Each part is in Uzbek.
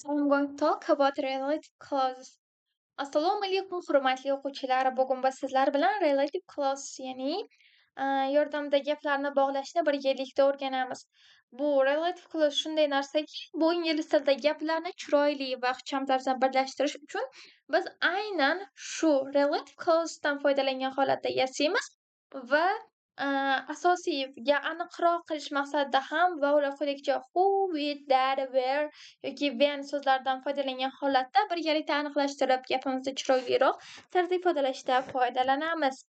So I'm going to talk about relative clauses. Assalomu alaykum, hurmatli o'quvchilar. Bugun biz sizlar bilan relative clauses, ya'ni yordamida gaplarni bog'lashni birgalikda o'rganamiz. Bu relative clause shunday narsaki, bu ingliz tilida gaplarni chiroyli va ixcham tarzda birlashtirish uchun biz aynan shu relative clause'dan foydalangan holatda yasaymiz va asosiy aniqroq qilish maqsadida ham va ular quyidagicha who, which, that, where yoki when so'zlaridan foydalangan holatda birgalikda aniqlashtirib, gapimizni chiroyliroq tarzda ifodalashda foydalanamiz.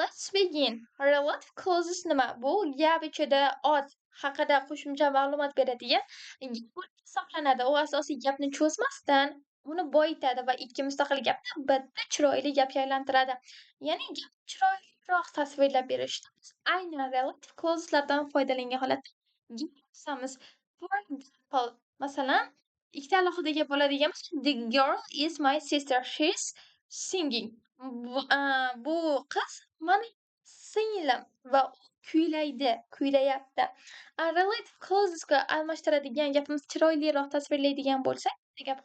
Let's begin. Relative clauses nima? Bu gap ichida ot haqida qo'shimcha ma'lumot beradigan gap hisoblanadi. U asosiy gapni cho'zmasdan, uni boyitadi va ikki mustaqil gapni bitta chiroyli gapga aylantiradi. Ya'ni gapni chiroyliroq tasvirlab berishda biz aynan relative clauseslardan foydalangan holatda gap tuzamiz. For example, masalan, ikkita alohida gap bo'ladigan bo'lsa, the girl is my sister. She's singing. Bu qiz mani singlim va u kuylaydi, kuylayapti. Relative clausesga almashtiradigan, gapimizni chiroyliroq tasvirlaydigan bo'lsak, gap: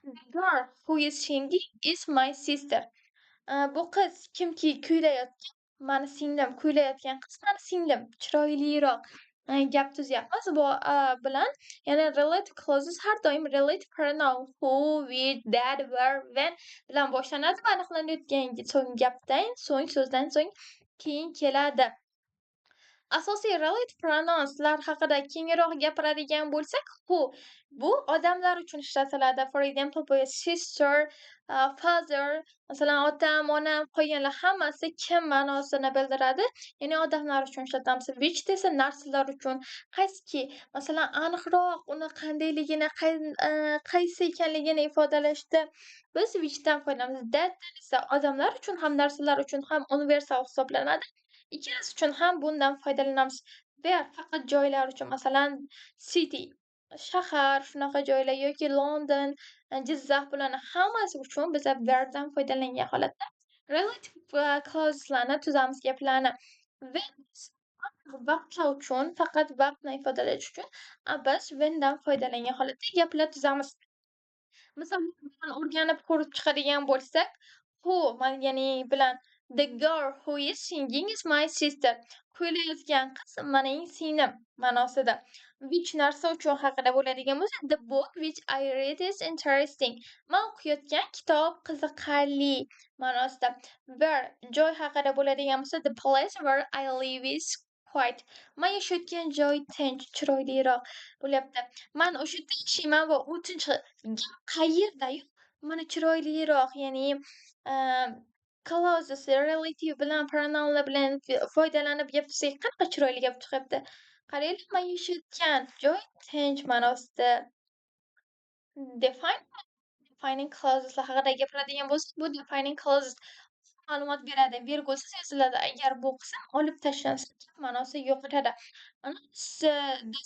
the girl who is singing is my sister. Bu qiz kimki kuylayotgan, mani singlim, kuylayotgan qiz mani singlim. Chiroyliroq gap tuzyapmiz bu bilan. Ya'ni relative clauses har doim relative pronoun who, which, that, where, when bilan boshlanadi va aniqlanayotgan so'ng gapdan so'ng, so'zdan so'ng keyin keladi. Asosiy relative pronounslar haqida kengroq gapiradigan bo'lsak, who bu odamlar uchun ishlatiladi. For example, bu sister, father, masalan, otam, onam, qolganlar hammasi kim ma'nosini bildiradi. Ya'ni odamlar uchun ishlatamiz. Which desa narsalar uchun. Qaysiki, masalan, aniqroq uni qandayligini, qaysi ekanligini ifodalashda biz whichdan foydalanamiz. Thatdan esa odamlar uchun ham, narsalar uchun ham universal hisoblanadi. Ikkalasi uchun ham bundan foydalanamiz. Where faqat joylar uchun, masalan, city, shahar, shunaqa joylar yoki London, Jizzax, bularni hammasi uchun biza wheredan foydalangan holatda relative clauseslarni tuzamiz, gaplarni. When vaqtlar uchun, faqat vaqtni ifodalash uchun biz whendan foydalangan holatda gaplar tuzamiz. Misollar bilan o'rganib ko'rib chiqadigan bo'lsak, who ya'ni bilan the girl who is singing is my sister. Kuylayotgan qiz mening singlim ma'nosida. Which narsa uchun haqida bo'ladigan bo'lsa, the book which I read is interesting. Man o'qiyotgan kitob qiziqarli ma'nosida. Where joy haqida bo'ladigan bo'lsa, the place where I live is quiet. Man yashayotgan joy tinch, chiroyliroq bo'lyapti. Man o'sha yerda yashayman va u tinch. Gap qayerda-yu, mana chiroyliroq, ya'ni clauses relative bilan, pronounlar bilan foydalanib gap tuzsak, qanaqa chiroyli gap chiqyapti. Qaranglar, man yashayotgan joy tinch ma'nosida. Defining clauseslar haqida gapiradigan bo'lsak, bu defining clauses ma'lumot beradi, vergulsiz yoziladi. Agar bu qism olib tashlansa, gap ma'nosi yo'qotadi. The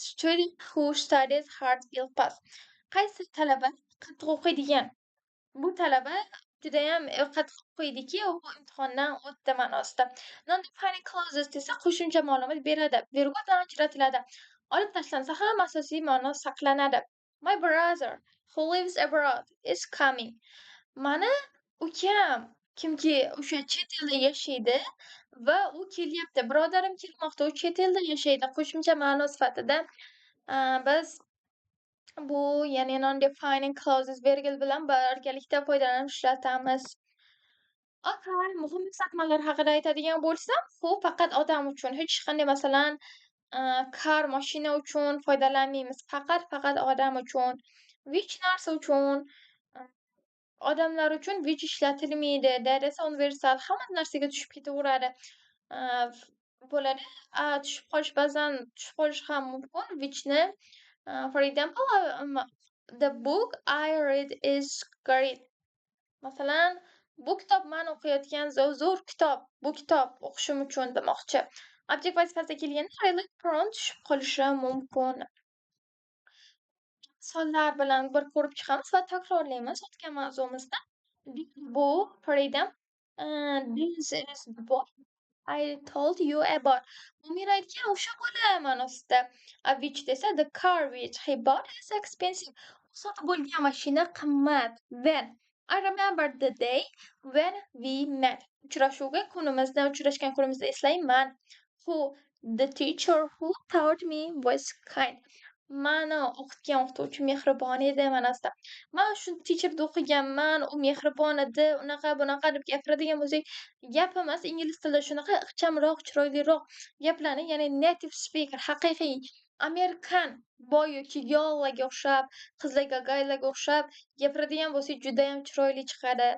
student who studies hard will pass. Qaysi talaba qattiq o'qiydigan? Bu talaba judayam qattiq o'qiydiki, u imtihondan o'tdi ma'nosida. Non-defining clauses desa qo'shimcha ma'lumot beradi, vergul bilan ajratiladi. Olib tashlansa ham asosiy ma'no saqlanadi. My brother who lives abroad is coming. Mani ukam kimki o'sha chet elda yashaydi va u kelyapti. Birodarim kelmoqda, u chet elda yashaydi. Qo'shimcha ma'no sifatida biz bu, ya'ni non-defining clauses vergul bilan birgalikda foydalanib ishlatamiz. Okay, muhim eslatmalar haqida aytadigan bo'lsam, bu faqat odam uchun, hech qanday, masalan, car, mashina uchun foydalanmaymiz. Faqat odam uchun. Which narsa uchun, odamlar uchun which ishlatilmaydi. That esa universal, hamma narsaga tushib ketaveradi. Bo'ladi. Tushib qolish, ba'zan tushib qolishi ham mumkin whichni. For example, the book I read is great. Masalan, bu kitob man o'qiyotgan zo'r kitob, bu kitob o'qishim uchun demoqchi. Object vazifasida kelganda relative pronoun tushib qolishi mumkin. Misollar bilan bir ko'rib chiqamiz va takrorlaymiz o'tgan mavzumizda. Bu, for example, this is the book I told you about. Bu men aytgan o'sha bola ma'nosida. A which desa, the car which he bought is expensive. U sotib olgan mashina qimmat. When. I remember the day when we met. Uchrashuvga kunimizni, uchrashgan kunimizni eslayman. Who, the teacher who taught me was kind. Mani o'qitgan o'qituvchi mehribon edi ma'nosida. Man shu teacherda o'qiganman, u mehribon edi, unaqa bunaqa deb gapiradigan bo'lsak, gapimiz ingliz tilida shunaqa ixchamroq, chiroyliroq gaplarni, ya'ni native speaker, haqiqiy amerikan boy yoki girllarga o'xshab, qizlarga, gaylarga o'xshab gapiradigan bo'lsak, judayam chiroyli chiqadi.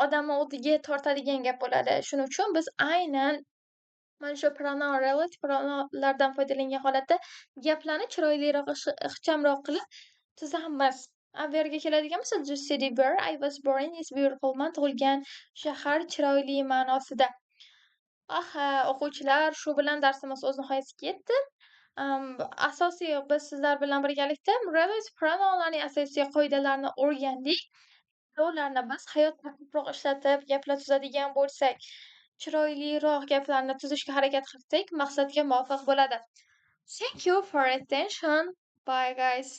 Odamni o'ziga tortadigan gap bo'ladi. Shuning uchun biz aynan mana shu pronoun, relative pronounlardan foydalangan holatda gaplarni chiroyliroq, ixchamroq qilib tuzamiz. A bu yerga keladigan bo'lsak, the city where I was born is beautiful. Man tug'ilgan shahar chiroyli ma'nosida. Aha, o'quvchilar, shu bilan darsimiz o'z nihoyasiga yetdi. Asosiy biz sizlar bilan birgalikda relative pronounlarning asosiy qoidalarini o'rgandik. Ularni biz hayotda ko'proq ishlatib, gaplar tuzadigan bo'lsak, chiroyliroq gaplarni tuzishga harakat qilsak, maqsadga muvofiq bo'ladi. Thank you for attention. Bye, guys.